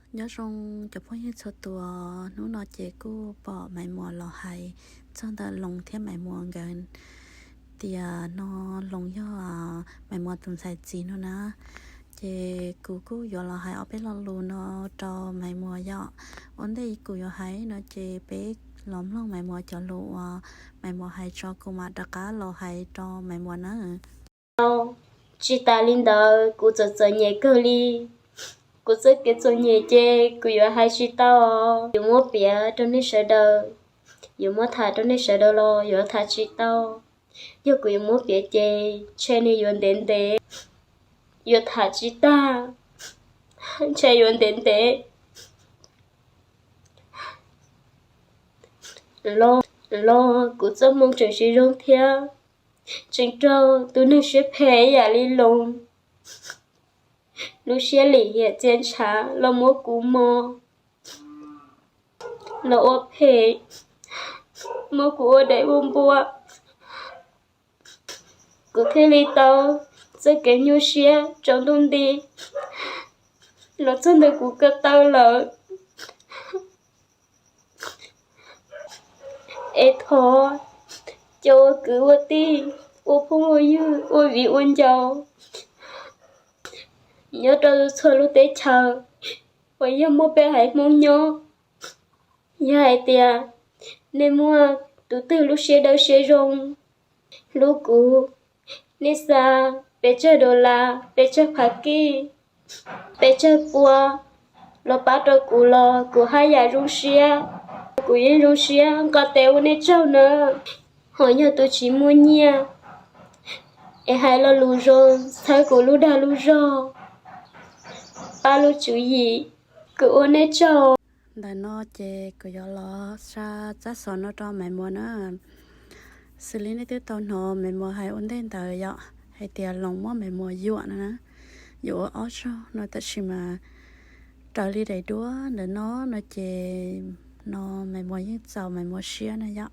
Nyob zoo cov phooj ywg txhua tus, hnub no ces kuj pom Maiv Muas los hais txog ntawm Loos thiab Maiv Muas nkawd tias no Loos yog Maiv Muas tus ntxhais txiv no na. Ces kuv kuj yuav los hais ob peb lo lus no rau Maiv Muas yom. Ua ntej kuv yuav hais no ces peb los mloog Maiv Muas cov lus uas Maiv Muas hais tso kuv mam rov qab los hais rau Maiv Muas na. Tsis tas li ntawd kuv txom txom nyem kawg li. Kuv txoj kev txom nyem ces kuv yuav hais tsis tau, yuav muab piav rau nej sawv daws, yuav muab tham rau nej sawv daws los yuav tham tsis tau. Yog kuv yuav muab piav ces ntshe nws yuav ntev ntev, yuav tham tsis tag, ntshe yuav ntev ntev. Los, los kuv txoj hmoo tseem tsis zoo thiab, tseem raug tus neeg siab phem ib yam li Loos lub siab lim hiam txiaj ntshav los muab kuv mos, los ua phem, muab kuv ua daim ua npua. Kuv thiaj li tau txoj kev nyuaj siab tsaus ntuj nti los txog ntawm kuv ko taw lawm. Es thov cov ua kwv ua tij, ua phooj ua ywg, ua viv ua ncaus nyob rau txhua lub teb chaws uas yog muaj peb haiv Hmoob nyob, yog hais tias nej muaj tus twg lub siab dawb siab zoo hlub kuv, nej xa pes tsawg dollar, pes tsawg phav kij, pes tsawg pua los pab rau kuv los kuv haj yam zoo siab. Kuv yeej zoo siab nqa tes ua nej tsaug nawb. Ho yog tus tsis muaj nyiaj es hais lo lus zoo, txhawb kuv lub dag lub zog, pab lub tswv yim, kuv ua nej tsaug. Ntawm no ces kuv yuav los xa tsab xov no rau Maiv Muas na. Xws li nej twb tau hnov Maiv Muas hais ua ntej ntawd yom, hais tias Loos muab Maiv Muas yuam no na, yuam ua ob zaug no, tab sis mas raws li daim duab ntawm no no ces no Maiv Muas yeej txaus Maiv Muas siab na yom.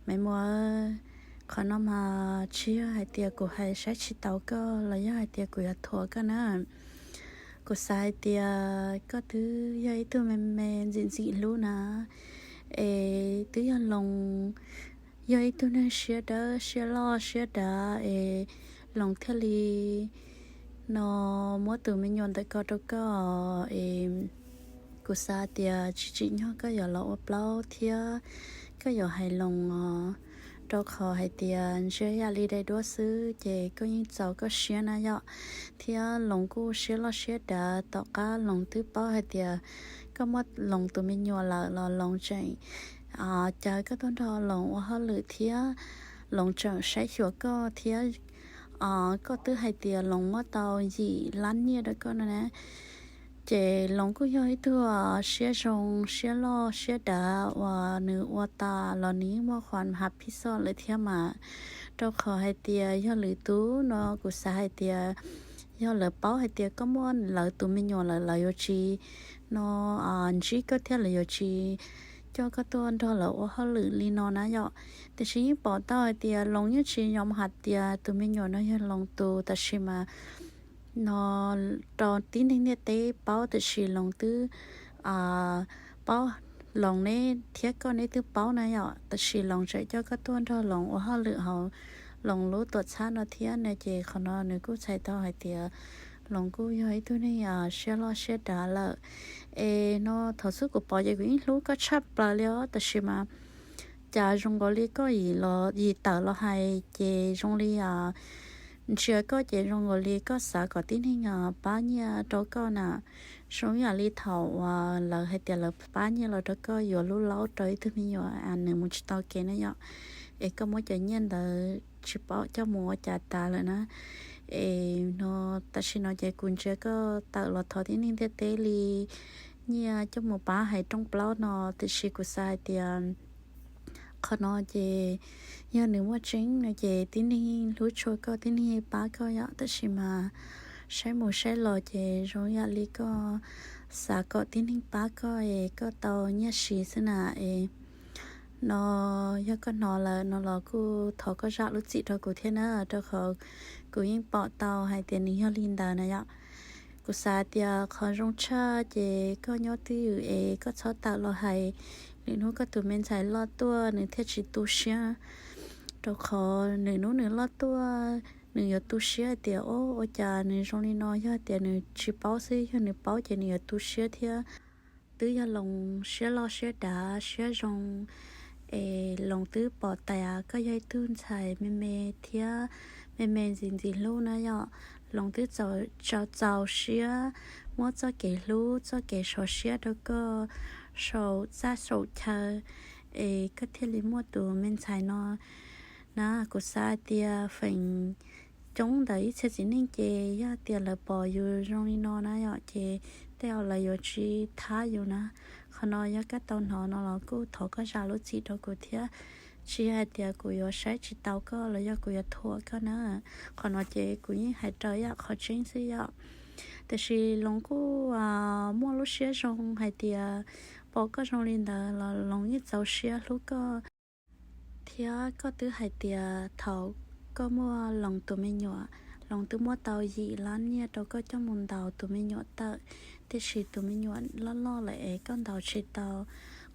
Maiv Muas, qhov no mas tsis yog hais tias kuv hais saib tsis taus koj los yog hais tias kuv yuav thuam koj na. Kuv xav hais tias koj twb yog ib tug me me ntxim ntxim hlub na, es twb yog Loos yog ib tug neeg siab dawb siab loj siab dav es Loos thiaj li no muab tus me nyuam ntawm ko rau koj es kuv xav tias tsis tsim nyog koj yuav los ua plaub thiab koj yuav hais Loos os, rau qhov hais tias ntsia yam li daim duab xwb ces koj yeej txaus koj siab na yom. Thiab Loos kuj siab loj siab dav, tom qab Loos twb paub hais tias koj muaj Loos tus me nyuam lawm los Loos tseem caw koj tuaj nrog Loos ua hauj lwm thiab Loos tseem saib xyuas koj thiab koj twb hais tias Loos muab tau yim lab nyiaj rau koj no na. Ces Loos kuj yog ib tug siab zoo siab loj siab dav uas nws ua tas los nws yeej muaj qhov hav phij xoj lawm thiab mas, rau qhov hais tias yog lwm tus no kuv xav hais tias yog lawv paub hais tias koj muaj lawv tus me nyuam lawm lawv yuav tsis no ntsib koj thiab lawv yuav tsis coj koj tuaj nrog lawv ua hauj lwm li no na yom. Tiam sis yeej pom tau hais tias Loos yeej tsis yog hais tias tus me nyuam no yog Loos tus, tab sis mas no rau tib neeg ntiaj teb paub, tab sis Loos twb paub, Loos neb thiab koj neb twb paub na yom, tab sis Loos tseem coj koj tuaj nrog Loos ua hauj lwm hauv Loos lub tuam txhab no thiab no ces qhov no nws kuj txhais tau hais tias Loos kuj yog ib tug neeg siab loj siab dav lawm. Es no thaum xub kuv pom ces kuv yeej hlub koj tshaj plaws li os, tab sis mas cas zoo nkaus li koj yim tawm los hais ces zoo li ntsia koj ces zoo nkaus li koj xav kom tib neeg pab nyiaj rau koj na. Zoo yam li thaum uas lawv hais tias lawv pab nyiaj los rau koj yuav lub laub rau ib tug me nyuam nws mus tsis tau kev na yom, es koj muab cov nyiaj ntawd tsis paub coj mus ua cas tas lawm na. Es no tam sim no ces kuv ntsia koj tawm los thov tib neeg ntiaj teb li nyiaj coj mus pab hais rooj plaub no, tiam sis kuv xav hais tias qhov no ces yog nws muaj tseeb no ces tib neeg hlub tshua koj tib neeg pab koj yom, tab sis mas saib mus saib los ces zoo yam li koj xav kom tib neeg pab koj es koj tau nyiaj siv xwb na. Es no yog koj hnov lawm no los kuj thov koj zam lub txim rau kuv thiab na, rau qhov kuv yeej pom tau hais tias nws yog li ntawd na yom. Kuv xav tias qhov zoo tshaj ces koj nyob twj ywm es koj txhob tawm los hais, lwm hnub koj tus me ntxhais loj tuaj nws thiaj tsis tu siab. Rau qhov lwm hnub nws loj tuaj nws yuav tu siab tias, o, ua cas nws zoo li no, yog tias nws tsis paub xwb, yog nws paub ces nws yuav tu siab thiab. Twb yog Loos siab loj siab dav siab zoo, es Loos twb pom tias koj yog ib tug ntxhais me me thiab me me ntxim ntxim hlub na yom. Loos twb txaus, txaus siab muab txoj kev hlub txoj kev sov siab rau koj saum txaj saum chaw, es koj thiaj li muaj tus me ntxhais no na. Kuv xav tias feem coob ntawm ib txhia txiv neej ces yog tias lawv pom yus zoo li no na yom, ces tej zaum lawv yuav tsis thab yus na. Qhov no yog koj tau hnov no los kuj thov koj zam lub txim rau kuv thiab. Tsis yog hais tias kuv yuav saib tsis taus koj los yog kuv yuav thuam koj na. Qhov no ces kuv yeej hais raws yam qhov tseeb xwb yom. Tiam sis Loos kuj muaj lub siab zoo hais tias pom koj zoo li ntawd los Loos yeej txaus siab hlub koj. Thiab koj twb hais tias thaum koj muaj Loos tus me nyuam, Loos twb muab tau yim lab nyiaj rau koj coj mus ntaus tus me nyuam tawm, tiam sis tus me nyuam loj loj lawm es koj ntaus tsis tau.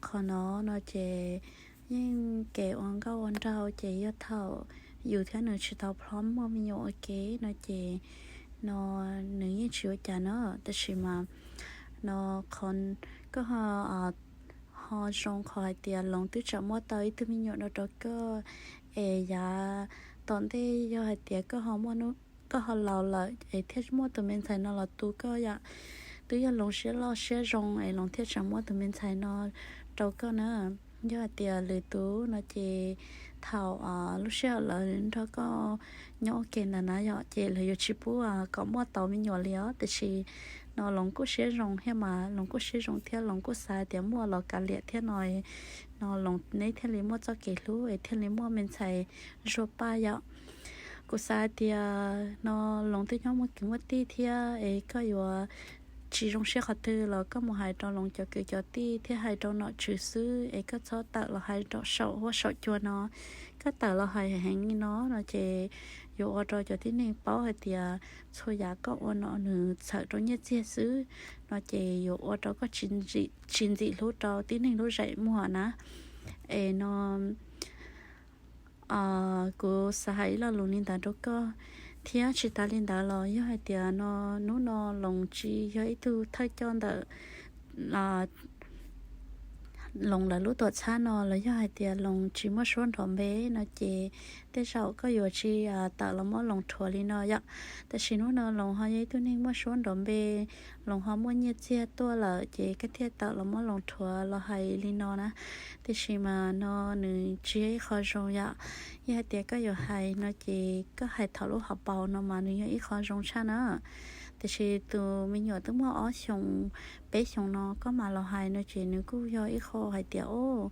Qhov no no ces yeej kev ua nkauj ua nraug ces yog thaum yus thiab nws tsis tau plhob muaj me nyuam ua ke no ces no nws yeej tsis ua cas na. Tiam sis mas no qhov koj ho zoo qhov hais tias Loos twb tsam muab tau ib tug me nyuam no rau koj, es yav tom ntej yog hais tias koj ho laus lawm es thiaj muaj tus me ntxhais no los tu koj yom. Twb yog Loos siab loj siab zoo es Loos thiaj tsam muab tus me ntxhais no rau koj na. Yog hais tias lwm tus no ces thaum lub sij hawm lawv nrog koj nyob ua ke ntawd na yom, ces lawv yuav tsis pub kom muaj tau me nyuam li os. Tiam sis no Loos kuj siab zoo thiab mas, Loos kuj siab zoo thiab Loos kuj xav tias muaj los kav liam thiab no, no Loos neb thiaj li muaj txoj kev hlub es thiaj li muaj me ntxhais zuaj paj yom. Kuv xav tias no Loos twb nyob muaj kwv muaj tij thiab es koj yuav tsis zoo siab qhov twg los koj mus hais rau Loos cov kwv cov tij thiab hais rau nom tswv xwb es koj txhob tawm los hais rau saum huab saum cua no. Koj tawm los hais heev li no no ces yuav ua rau cov tib neeg paub hais tias txhua yam koj ua no nws txhawm rau nyiaj txiag xwb, no ces yuav ua rau koj tsis ntxim hlub rau tib neeg lub zeem muag na. Es no kuv xav hais ib lo lus li ntawd rau koj. Thiab tsis tas li ntawd los yog hais tias no hnub no Loos tsis yog ib tug thawj coj ntawm Loos lawv lub tuam txhab no los yog hais tias Loos tsis muaj suab nrov npe no ces tej zaum koj yuav tsis tawm los muab Loos rhuav li no yom. Tab sis hnub no Loos ho yog ib tug neeg muaj suab nrov npe, Loos ho muaj nyiaj txiag tuaj lawm ces koj thiaj tawm los muab Loos rhuav los hais li no na. Tiam sis mas no nws tsis yog ib qho zoo yom. Yog hais tias koj yuav hais no ces koj hais thaum lub hauv paus no mas nws yog ib qho zoo tshaj na. Tiam sis tus me nyuam twb muaj ob xyoos peb xyoos no koj mam los hais no ces nws kuj yog ib qho hais tias, o,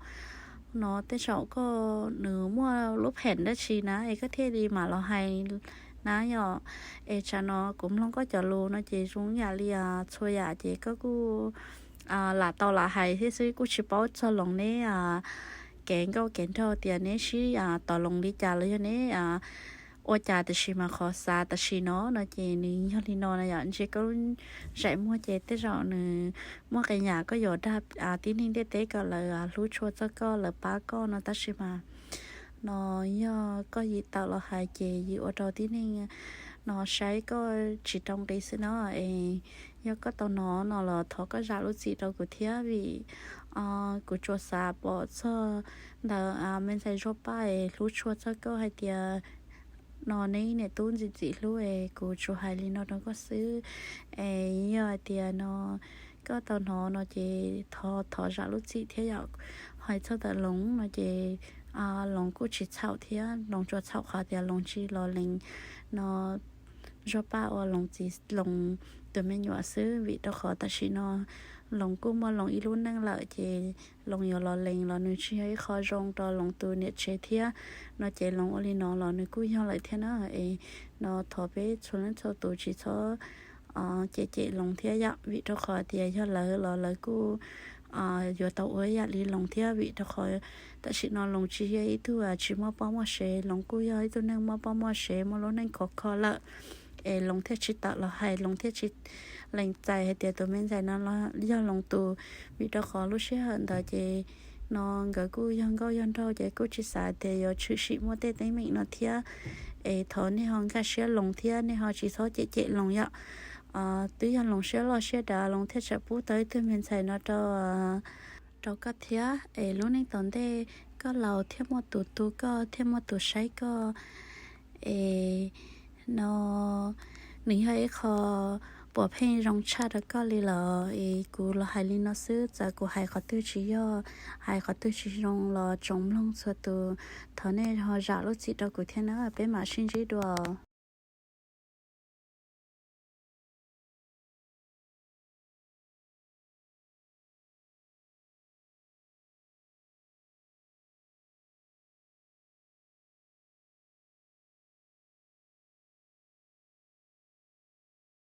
no tej zaum koj nws muaj lub phem dab tsi na es koj thiaj li mam los hais na yom. Es tsam no kuv mloog koj cov lus no ces zoo yam li txhua yam ces koj kuj lam tau lam hais thiab xwb, kuj tsis paub txog Loos neb kev nkauj kev nraug tias neb sib tos Loos li cas los yog neb ua cas. Tiam sis mas qhov xav tam sim no no ces nws yog li no na yom, ntsia koj lub zeem muag ces tej zaum nws muaj qee yam koj yuav dag tib neeg ntiaj teb kom lawv hlub tshua txog koj, lawv pab koj no, tab sis mas no yog koj yim tawm los hais ces yim ua rau tib neeg no saib koj tsis rau nqi xwb no. Es yog koj tau hnov no los thov koj zam lub txim rau kuv thiab vim kuv tsuas xav pom txog ntawm me ntxhais Zuag Paj es hlub tshua txog koj hais tias no neb niam tub ntxim ntxim hlub es kuv tsuas hais li no rau koj xwb. Es yog hais tias no koj tau hnov no ces thov, thov zam lub txim thiab yom. Hais txog ntawm Loos no ces Loos kuj tsis txhaum thiab, Loos tsuas txhaum qhov tias Loos tsis los lees no Zuag Paj ua Loos txiv, Loos tus me nyuam xwb, vim rau qhov tam sim no Loos kuj muaj Loos ib lub neej lawm ces Loos yuav los lees los nws tsis yog ib qho zoo rau Loos tus niam tsev thiab. No ces Loos ua li no los nws kuj yog lawm thiab na. Es no thov peb txhua leej txhua tus tsis txhob cem cem Loos thiab yom, vim rau qhov tias yog lawv los lawv kuj yuav tau ua ib yam li Loos thiab, vim rau qhov tam sim no Loos tsis yog ib tug tsis muaj poj muaj sev, Loos kuj yog ib tug neeg muaj poj muaj sev, muaj lub neej khov kho lawm. Es Loos thiaj tsis tawm los hais, Loos thiaj tsis lees txais hais tias tus me ntxhais no yog Loos tus, vim rau qhov lub sij hawm ntawd ces no nkawd kuj yog nkauj yog nraug ces kuj tsis xav tias yuav tshwm sim muaj tej teeb meem no thiab. Es thov nej ho nkag siab Loos thiab nej ho tsis txhob cem cem Loos yom. Twb yog Loos siab loj siab dav Loos thiaj tseem pub tau ib tug me ntxhais no rau rau koj thiab es lub neej tom ntej koj laus thiaj muaj tus tu koj thiaj muaj tus saib koj. Es no nws yog ib qho puas pheej zoo tshaj rau koj li lawm es kuv los hais li no xwb, txawm kuv hais qhov twg tsis yog, hais qhov twg tsis zoo los tsoom mloog txhua tus, thov nej ho zam lub txim rau kuv thiab na, peb mam sib ntsib dua.